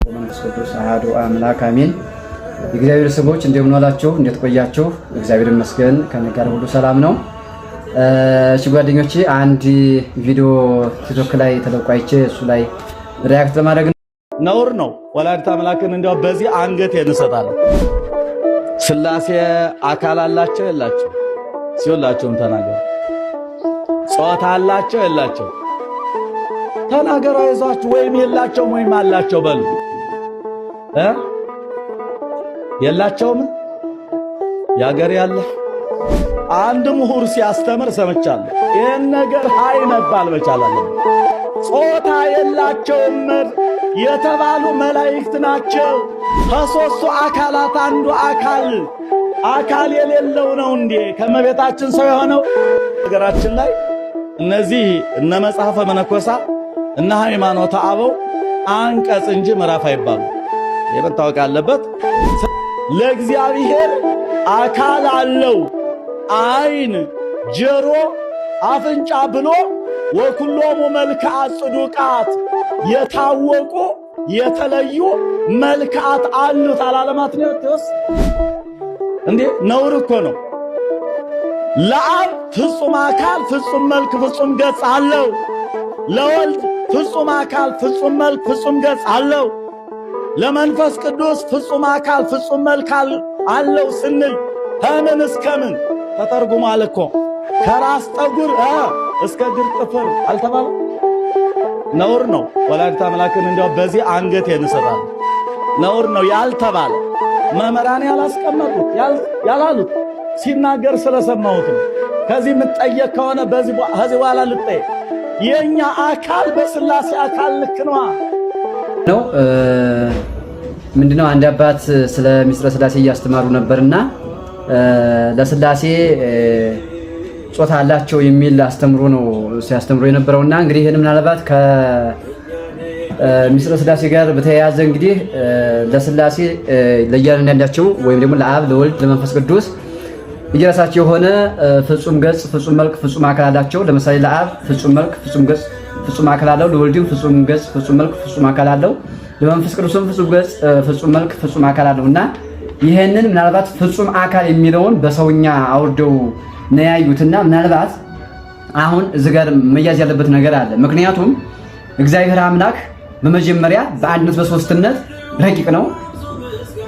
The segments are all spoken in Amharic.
ወመንፈስ ቅዱስ አሐዱ አምላክ አሜን። የእግዚአብሔር ሰዎች እንደምን ዋላችሁ? እንዴት ቆያችሁ? እግዚአብሔር ይመስገን ከእኔ ጋር ሁሉ ሰላም ነው። እሺ ጓደኞቼ፣ አንድ ቪዲዮ ቲክቶክ ላይ ተለቆ አይቼ እሱ ላይ react ለማድረግ ነው። ነውር ነው። ወላዲተ አምላክን እንዲያው በዚህ አንገት እንሰጣለን። ስላሴ አካል አላቸው የላቸው? ሲወላቸውም ተናገሩ። ጾታ አላቸው የላቸው? ተናገሩ። አይዟችሁ፣ ወይም የላቸውም ወይም አላቸው በሉ እ የላቸውም። ያገር ያለ አንድ ምሁር ሲያስተምር ሰምቻለሁ። ይህን ነገር ሀይ መባል መቻል አለበት። ጾታ የላቸውም የተባሉ መላእክት ናቸው። ከሦስቱ አካላት አንዱ አካል አካል የሌለው ነው እንዴ ከመቤታችን ሰው የሆነው? ነገራችን ላይ እነዚህ እነ መጽሐፈ መነኮሳት እነ ሃይማኖተ አበው አንቀጽ እንጂ ምዕራፍ አይባሉ። መታወቅ አለበት። ለእግዚአብሔር አካል አለው፣ ዓይን፣ ጆሮ፣ አፍንጫ ብሎ ወኩሎሙ መልክዓት ጽዱቃት የታወቁ የተለዩ መልክዓት አሉት አላለም አትናቴዎስ? እንዴ ነውር እኮ ነው። ለአብ ፍጹም አካል ፍጹም መልክ ፍጹም ገጽ አለው። ለወልድ ፍጹም አካል ፍጹም መልክ ፍጹም ገጽ አለው። ለመንፈስ ቅዱስ ፍጹም አካል ፍጹም መልክ አለው ስንል ከምን እስከ ምን ተተርጉሟል እኮ። ከራስ ጠጉር እስከ እግር ጥፍር አልተባለም? ነውር ነው። ወላዲተ አምላክን እንዲያው በዚህ አንገት እንሰጣለን። ነውር ነው ያልተባለ፣ መምህራን ያላስቀመጡት፣ ያላሉት ሲናገር ስለሰማሁት ነው። ከዚህ የምጠየቅ ከሆነ ከዚህ በኋላ ልጠየቅ። የኛ አካል በስላሴ አካል ልክ ነዋ። ነው። ምንድነው፣ አንድ አባት ስለ ሚስጥረ ስላሴ እያስተማሩ ነበርና ለስላሴ ጾታ አላቸው የሚል አስተምሮ ነው ሲያስተምሩ የነበረውና እንግዲህ ይህን ምናልባት ከሚስጥረ ስላሴ ጋር በተያያዘ እንግዲህ ለስላሴ ለእያንዳንዳቸው ወይም ደግሞ ለአብ፣ ለወልድ፣ ለመንፈስ ቅዱስ የራሳቸው የሆነ ፍጹም ገጽ፣ ፍጹም መልክ፣ ፍጹም አካል አላቸው። ለምሳሌ ለአብ ፍጹም መልክ፣ ፍጹም ገጽ፣ ፍጹም አካል አለው። ለወልድም ፍጹም ገጽ፣ ፍጹም መልክ፣ ፍጹም አካል አለው። ለመንፈስ ቅዱስም ፍጹም ገጽ፣ ፍጹም መልክ፣ ፍጹም አካል አለው እና ይህንን ምናልባት ፍጹም አካል የሚለውን በሰውኛ አውርደው ነው ያዩትና ምናልባት አሁን እዚህ ጋር መያዝ ያለበት ነገር አለ። ምክንያቱም እግዚአብሔር አምላክ በመጀመሪያ በአንድነት በሶስትነት ረቂቅ ነው።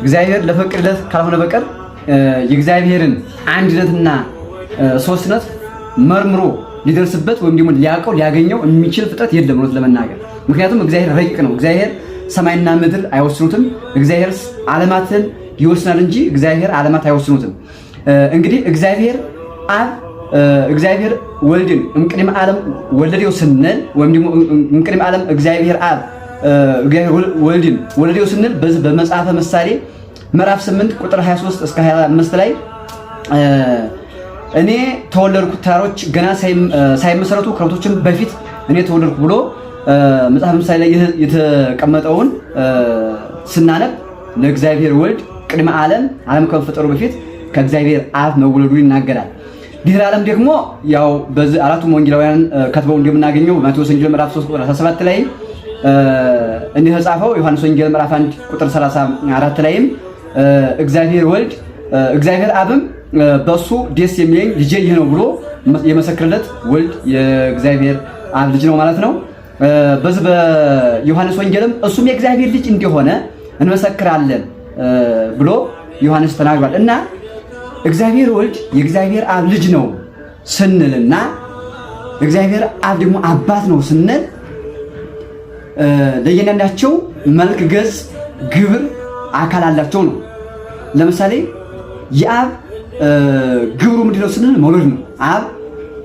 እግዚአብሔር ለፍቅርለት ካልሆነ በቀር የእግዚአብሔርን አንድነትና ሶስትነት መርምሮ ሊደርስበት ወይም ደግሞ ሊያውቀው ሊያገኘው የሚችል ፍጥረት የለም እውነት ለመናገር። ምክንያቱም እግዚአብሔር ረቂቅ ነው። እግዚአብሔር ሰማይና ምድር አይወስኑትም። እግዚአብሔር ዓለማትን ይወስናል እንጂ እግዚአብሔር ዓለማት አይወስኑትም። እንግዲህ እግዚአብሔር አብ እግዚአብሔር ወልድን እምቅድመ ዓለም ወለደው ስንል ወይም ደግሞ እምቅድመ ዓለም እግዚአብሔር አብ እግዚአብሔር ወልድን ወለደው ስንል በዚህ በመጽሐፈ ምሳሌ ምዕራፍ 8 ቁጥር 23 እስከ 25 ላይ እኔ ተወለድኩ፣ ተራሮች ገና ሳይመሰረቱ ኮረብቶችም በፊት እኔ ተወለድኩ ብሎ መጽሐፈ ምሳሌ ላይ የተቀመጠውን ስናነብ ለእግዚአብሔር ወልድ ቅድመ ዓለም፣ ዓለም ከመፈጠሩ በፊት ከእግዚአብሔር አብ መወለዱ ይናገራል። ድህረ ዓለም ደግሞ ያው በዚህ አራቱም ወንጌላውያን ከትበው እንደምናገኘው ማቴዎስ ወንጌል ምዕራፍ 3 ቁጥር 17 ላይ እንዲህ ተጻፈው፣ ዮሐንስ ወንጌል ምዕራፍ 1 ቁጥር 34 ላይም እግዚአብሔር ወልድ እግዚአብሔር አብም በሱ ደስ የሚለኝ ልጄ ይህ ነው ብሎ የመሰክርለት ወልድ የእግዚአብሔር አብ ልጅ ነው ማለት ነው። በዚህ በዮሐንስ ወንጌልም እሱም የእግዚአብሔር ልጅ እንደሆነ እንመሰክራለን ብሎ ዮሐንስ ተናግሯል። እና እግዚአብሔር ወልድ የእግዚአብሔር አብ ልጅ ነው ስንልና እግዚአብሔር አብ ደግሞ አባት ነው ስንል ለእያንዳንዳቸው መልክ፣ ገጽ፣ ግብር፣ አካል አላቸው ነው። ለምሳሌ የአብ ግብሩ ምንድነው ስንል መውለድ ነው። አብ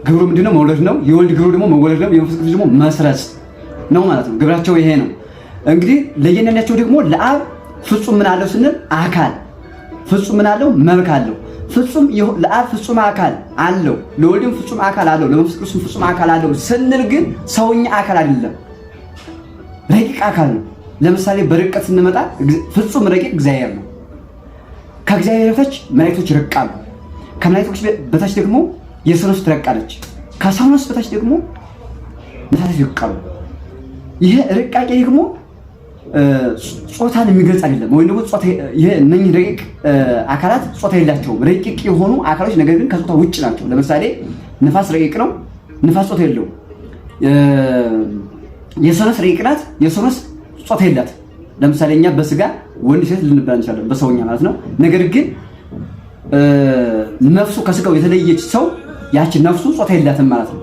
ግብሩ ምንድነው? መውለድ ነው። የወልድ ግብሩ ደግሞ መወለድ ነው። የመንፈስ ቅዱስ ደግሞ መስረጽ ነው ማለት ነው። ግብራቸው ይሄ ነው። እንግዲህ ለእያንዳንዳቸው ደግሞ ለአብ ፍጹም ምን አለው ስንል አካል፣ ፍጹም ምን አለው? መልክ አለው። ፍጹም ለአብ ፍጹም አካል አለው፣ ለወልድም ፍጹም አካል አለው፣ ለመንፈስ ቅዱስም ፍጹም አካል አለው ስንል ግን ሰውኛ አካል አይደለም፣ ረቂቅ አካል ነው። ለምሳሌ በርቀት ስንመጣ ፍጹም ረቂቅ እግዚአብሔር ነው። ከእግዚአብሔር በታች መላእክቶች ይረቃሉ። ከመላእክቶች በታች ደግሞ የሰው ነፍስ ትረቃለች። ከሰው ነፍስ በታች ደግሞ ነፍሳት ይረቃሉ። ይሄ ርቃቄ ደግሞ ጾታን የሚገልጽ አይደለም። ወይም ደግሞ ጾታ ይሄ እነኚህ ረቂቅ አካላት ጾታ የላቸውም። ረቂቅ የሆኑ አካሎች ነገር ግን ከጾታ ውጭ ናቸው። ለምሳሌ ንፋስ ረቂቅ ነው። ንፋስ ጾታ የለውም። የሰው ነፍስ ረቂቅ ናት። የሰው ነፍስ ጾታ የላት። ለምሳሌ እኛ በስጋ ወንድ ሴት ልንባል እንችላለን፣ በሰውኛ ማለት ነው። ነገር ግን ነፍሱ ከስጋው የተለየች ሰው ያቺ ነፍሱ ጾታ የላትም ማለት ነው።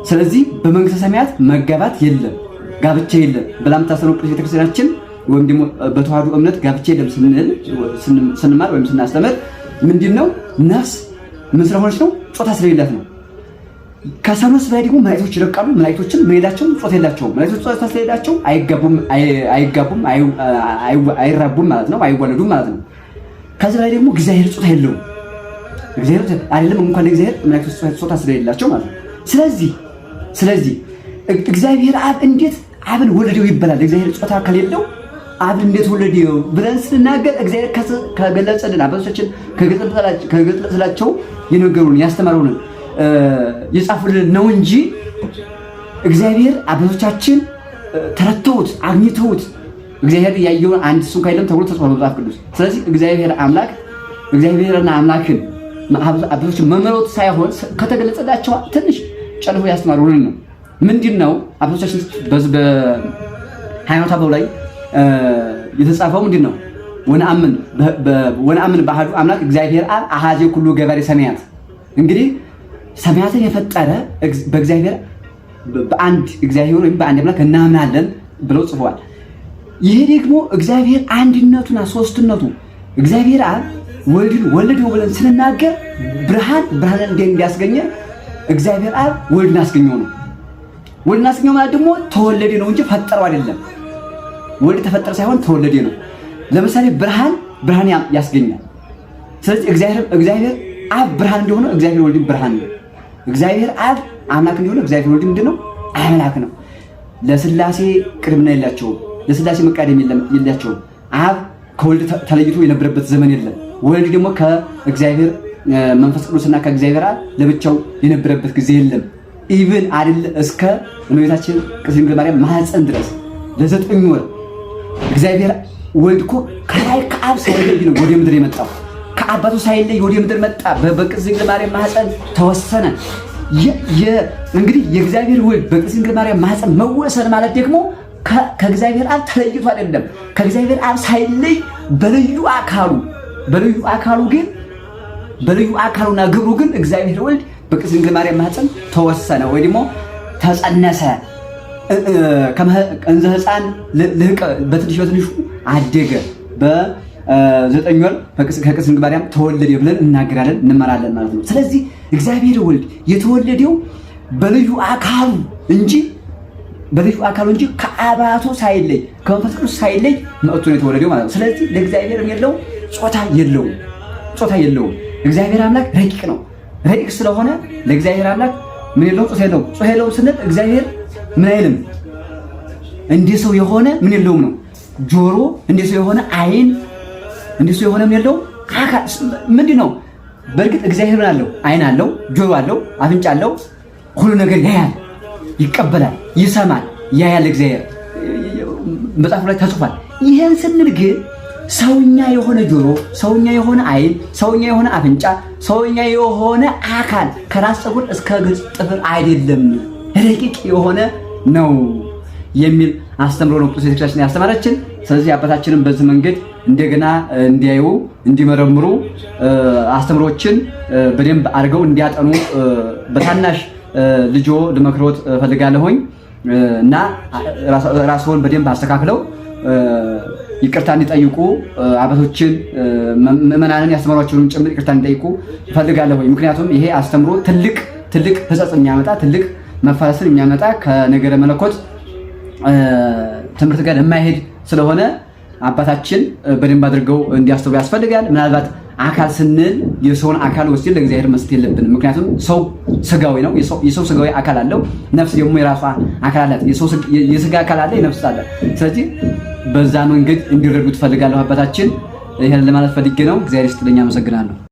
ስለዚህ በመንግስተ ሰማያት መጋባት የለም፣ ጋብቻ የለም ብላ የምታስተምረው ቅድስት ቤተክርስቲያናችን ወይም ደግሞ በተዋህዶ እምነት ጋብቻ የለም ስንል ስንማር ወይም ስናስተምር ምንድን ነው? ነፍስ ምን ስለሆነች ነው? ጾታ ስለሌላት ነው። ከሰው ነፍስ በላይ ደግሞ መላእክቶች ይረቃሉ። መላእክቶችም ምን የላቸውም? ጾታ የላቸውም። መላእክቶች ጾታ ስለሌላቸው አይጋቡም፣ አይራቡም ማለት ነው፣ አይዋለዱም ማለት ነው። ከዚህ በላይ ደግሞ እግዚአብሔር ጾታ የለውም። እግዚአብሔር አይደለም እንኳን ለእግዚአብሔር መላእክቶች ጾታ ስለሌላቸው ማለት ነው። ስለዚህ እግዚአብሔር አብ እንዴት አብን ወለደው ይባላል? እግዚአብሔር ጾታ ከሌለው አብን እንዴት ወለደው ብለን ስንናገር እግዚአብሔር ከገለጸልን አባቶቻችን ከገለጸላቸው የነገሩን ያስተማሩን የጻፉልን ነው እንጂ እግዚአብሔር አባቶቻችን ተረድተውት አግኝተውት እግዚአብሔር ያየውን አንድ እሱ እንኳን የለም ተብሎ ተጽፏል በመጽሐፍ ቅዱስ። ስለዚህ እግዚአብሔር አምላክ እግዚአብሔርና አምላክን አባቶች መምረጥ ሳይሆን ከተገለጸላቸው ትንሽ ጨልፎ ያስተማሩልን ነው። ምንድን ነው አባቶቻችን በዚህ በሃይማኖተ አበው ላይ የተጻፈው ምንድን ነው? ወነአምን በአሐዱ አምላክ እግዚአብሔር አብ አሐዜ ኩሉ ገባሬ ሰማያት። እንግዲህ ሰማያትን የፈጠረ በእግዚአብሔር በአንድ እግዚአብሔር ወይም በአንድ አምላክ እናምናለን ብለው ጽፈዋል። ይሄ ደግሞ እግዚአብሔር አንድነቱና ሶስትነቱ እግዚአብሔር አብ ወልድን ወለደው ብለን ስንናገር ብርሃን ብርሃንን እንዲያስገኘ እግዚአብሔር አብ ወልድን አስገኘው ነው። ወልድን አስገኘው ማለት ደግሞ ተወለደ ነው እንጂ ፈጠረው አይደለም። ወልድ ተፈጠረ ሳይሆን ተወለደ ነው። ለምሳሌ ብርሃን ብርሃን ያስገኛል። ስለዚህ እግዚአብሔር አብ ብርሃን እንደሆነ እግዚአብሔር ወልድም ብርሃን ነው። እግዚአብሔር አብ አምላክ እንደሆነ እግዚአብሔር ወልድም ምንድን ነው? አምላክ ነው። ለስላሴ ቅድምና የላቸውም። ለስላሴ መቃደም የላቸውም። አብ ከወልድ ተለይቶ የነበረበት ዘመን የለም። ወልድ ደግሞ ከእግዚአብሔር መንፈስ ቅዱስና ከእግዚአብሔር አብ ለብቻው የነበረበት ጊዜ የለም። even አይደል እስከ እመቤታችን ቅድስት ድንግል ማርያም ማህፀን ድረስ ለ9 ወር እግዚአብሔር ወልድ እኮ ከላይ ከአብ ሳይለይ ነው ወደ ምድር የመጣው። ከአባቱ ሳይለይ ወደ ምድር መጣ። በቅድስት ድንግል ማርያም ማህፀን ተወሰነ። እንግዲህ የእግዚአብሔር ወልድ በቅድስት ድንግል ማርያም ማህፀን መወሰን ማለት ደግሞ ከእግዚአብሔር አብ ተለይቶ አይደለም። ከእግዚአብሔር አብ ሳይለይ በልዩ አካሉ ግን በልዩ አካሉና ግብሩ ግን እግዚአብሔር ወልድ በቅድስት ድንግል ማርያም ማህፀን ተወሰነ ወይ ደግሞ ተጸነሰ። እንዘ ሕፃን ልህቀ በትንሽ በትንሹ አደገ። በ9 ወር ከቅድስት ድንግል ማርያም ተወለደ ብለን እናገራለን፣ እንመራለን ማለት ነው። ስለዚህ እግዚአብሔር ወልድ የተወለደው በልዩ አካሉ እንጂ ከአባቱ ሳይለይ ከመንፈስ ቅዱስ ሳይለይ መጥቶ ነው የተወለደው ማለት ነው። ስለዚህ ለእግዚአብሔር የለውም፣ ጾታ የለውም፣ ጾታ የለውም። እግዚአብሔር አምላክ ረቂቅ ነው። ረቂቅ ስለሆነ ለእግዚአብሔር አምላክ ምን የለውም? ጾታ የለውም። ጾታ የለውም ስንል እግዚአብሔር ምን አይልም፣ እንዲህ ሰው የሆነ ምን የለውም ነው። ጆሮ፣ እንዲህ ሰው የሆነ አይን፣ እንዲህ ሰው የሆነ ምን የለውም አካል ምንድን ነው? በእርግጥ እግዚአብሔር ምን አለው? አይን አለው፣ ጆሮ አለው፣ አፍንጫ አለው፣ ሁሉ ነገር ያያል፣ ይቀበላል፣ ይሰማል፣ ያያል። እግዚአብሔር መጽሐፉ ላይ ተጽፏል። ይህን ስንል ግን ሰውኛ የሆነ ጆሮ፣ ሰውኛ የሆነ አይን፣ ሰውኛ የሆነ አፍንጫ፣ ሰውኛ የሆነ አካል ከራስ ፀጉር እስከ እግር ጥፍር አይደለም፣ ረቂቅ የሆነ ነው የሚል አስተምሮ ነው ቅዱስ ቤተክርስቲያን ያስተማረችን። ስለዚህ አባታችንን በዚህ መንገድ እንደገና እንዲያዩ፣ እንዲመረምሩ፣ አስተምሮችን በደንብ አድርገው እንዲያጠኑ በታናሽ ልጆ ልመክሮት እፈልጋለሁኝ እና ራስዎን በደንብ አስተካክለው ይቅርታ እንዲጠይቁ አባቶችን፣ ምዕመናንን ያስተማሯቸውንም ጭምር ይቅርታ እንዲጠይቁ እፈልጋለሁ። ምክንያቱም ይሄ አስተምሮ ትልቅ ትልቅ ሕጸጽ የሚያመጣ፣ ትልቅ መፋለስን የሚያመጣ፣ ከነገረ መለኮት ትምህርት ጋር የማይሄድ ስለሆነ አባታችን በደንብ አድርገው እንዲያስተውሉ ያስፈልጋል። ምናልባት አካል ስንል የሰውን አካል ወስደን ለእግዚአብሔር መስጠት የለብንም። ምክንያቱም ሰው ስጋዊ ነው። የሰው ስጋዊ አካል አለው። ነፍስ ደግሞ የራሷ አካል አላት። የስጋ አካል አለ፣ የነፍስ አለ። ስለዚህ በዛ መንገድ እንዲረዱ ትፈልጋለሁ አባታችን። ይሄን ለማለት ፈልጌ ነው። እግዚአብሔር ይስጥልኝ። አመሰግናለሁ።